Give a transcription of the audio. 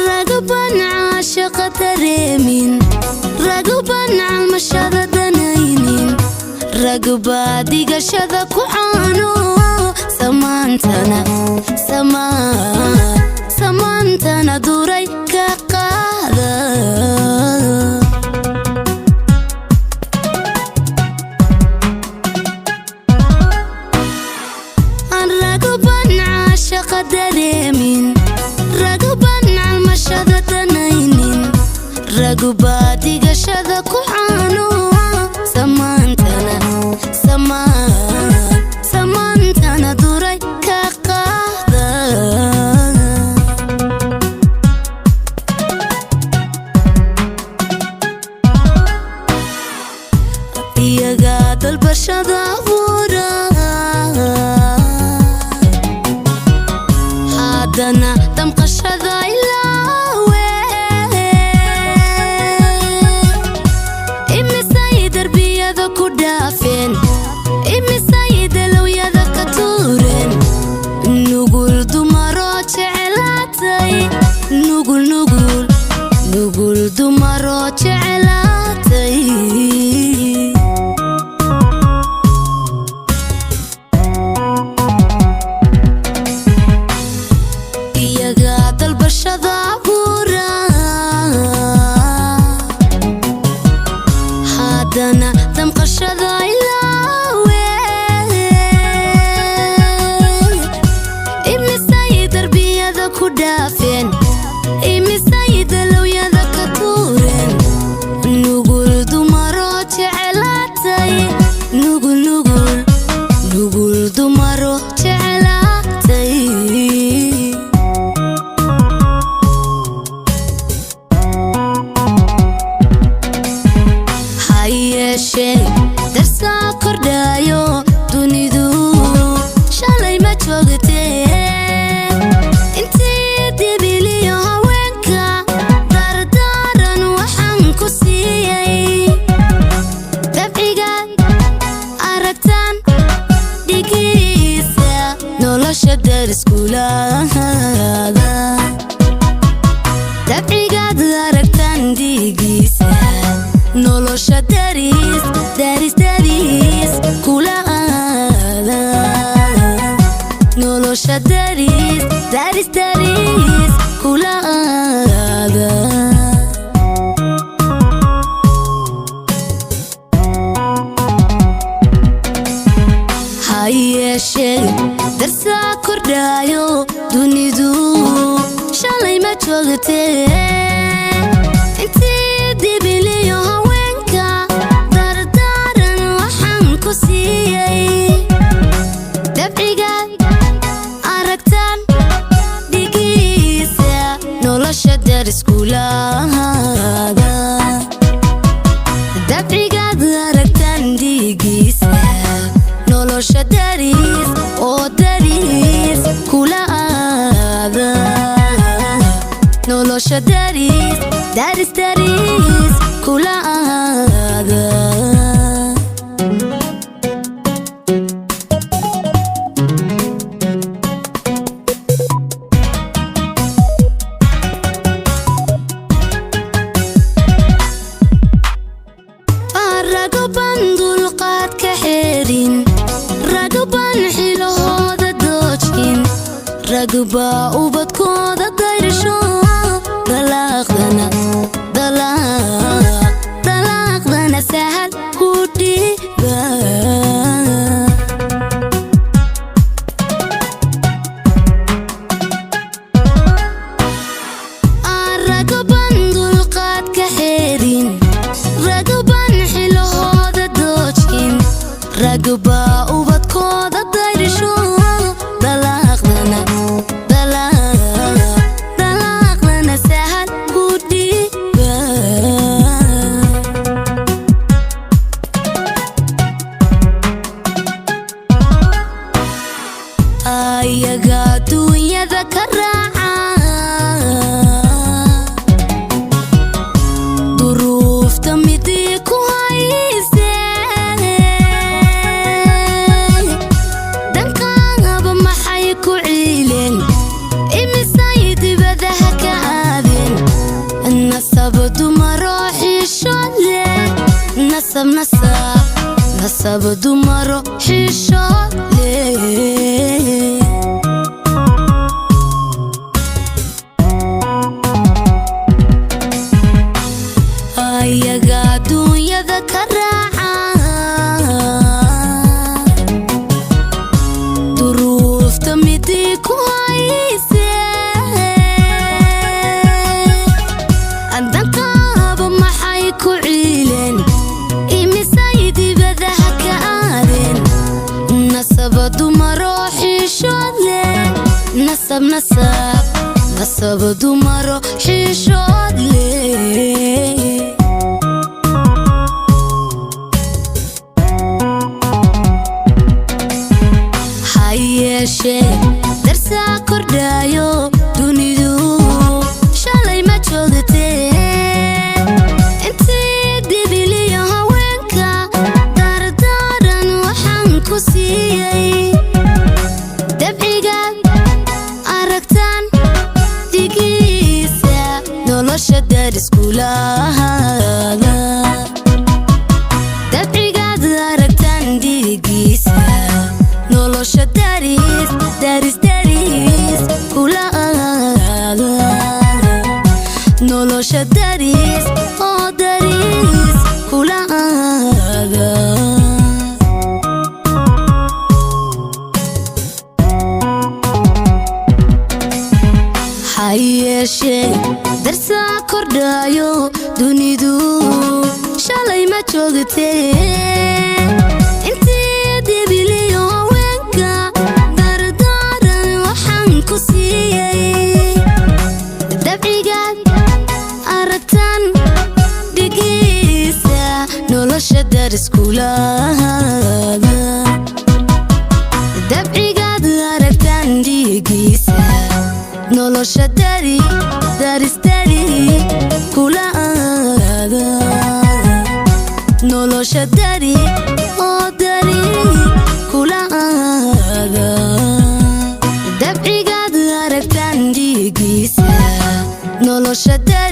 Ragban caashaqa dareemin, ragban calmashada danaynin, ragbaa digashada ku caano, samaantana samaantana duray ka qaada. Ragban caashaqa dareemin, ragban calmashada danaynin, ragbaa digashada ku caano, samaantana samaantana duray ka qaada. Iyagaa dalbashada abuura, haddana damqashada ilaawe. Imisay darbiyada ku dhaafeen, imisay dalowyada ka tuureen, nugul dumaroo jeclaatay, nugul nugul nugul dumaroo jeclaatay. Iyagaa dalbashada abuura, haddana damqashada ilaawe. Imisay darbiyada ku dhaafeen, imisay dalowyada ka tuureen, nugul dumaroo jeclaatay, nugul nugul nugul dumaro jeclaatay. Ha yeeshee darsaa kordhaayo, dunidu shalay ma joogtee. Intii dibiliyo haweenka dardaaran waxaan ku siiyey, dabciga aragtaan dhigiisa, nolosha dariskulaada. Dabcigaad aragtaan dhigiisa, nolosha daris daris daris kula aada, nolosha daris daris daris kula aada. Ha yeeshee darsaa kordhaayo, dunidu shalay ma joogtee. Intii dibiliyo haweenka dardaaran waxaan ku siiyey, dabciga aragtaan dhigiisa, nolosha dariskulaada. Dabcigaad aragtaan dhigiisa, nolosha daris oo daris kula aada, nolosha daris daris daris kula aada. Ragban dulqaad ka xeerin, ragban xilahooda doojkin, ragbaa ubadkooda dayrsho, dalaaqdana dalaaqdana sahal ku dhiiba. Ragban dulqaad ka xeerin, ragban xilahooda doojkin, ragbaa ubadkooda dayrsho, dalaaqdana dalaaqdana sahal ku dhiiba. Ayaga dunyada ka raaca duruufta midii ku. Nasab nasab nasab dumaro xishood leh. Ayaga adduunyada ka raaca, duruufta midii ku hayse, danqaaba maxay ku ciileen, imisay dibadaha ka aadeen. Nasaba dumaro xishood leh. Nasab nasab nasaba dumaro xishood leh. Ha yeeshee darsaa kordhaayo, dunidu shalay ma joogtee. Intii dibiliyo haweenka dardaaran waxaan ku siiyey, dabcigaad aragtaan digiisa nolosha dariskulahaada. Dabcigaad aragtaan dhigiisa nolosha daris daris daris kula aada. Nolosha daris oo daris kula aada. Ha yeeshee darsaa kordhaayo, dunidu shalay ma joogtee. Intii dibiliyo haweenka dardaaran waxaan ku siiyey, dabcigaad aragtaan dhigiisa nolosha dariskulaada. Dabcigaad aragtaan dhigiisa nolosha dari daris dari kula aada. Nolosha dari oo dari kula aada. Dabcigaad aragtaan dhigiisa nolosha dari.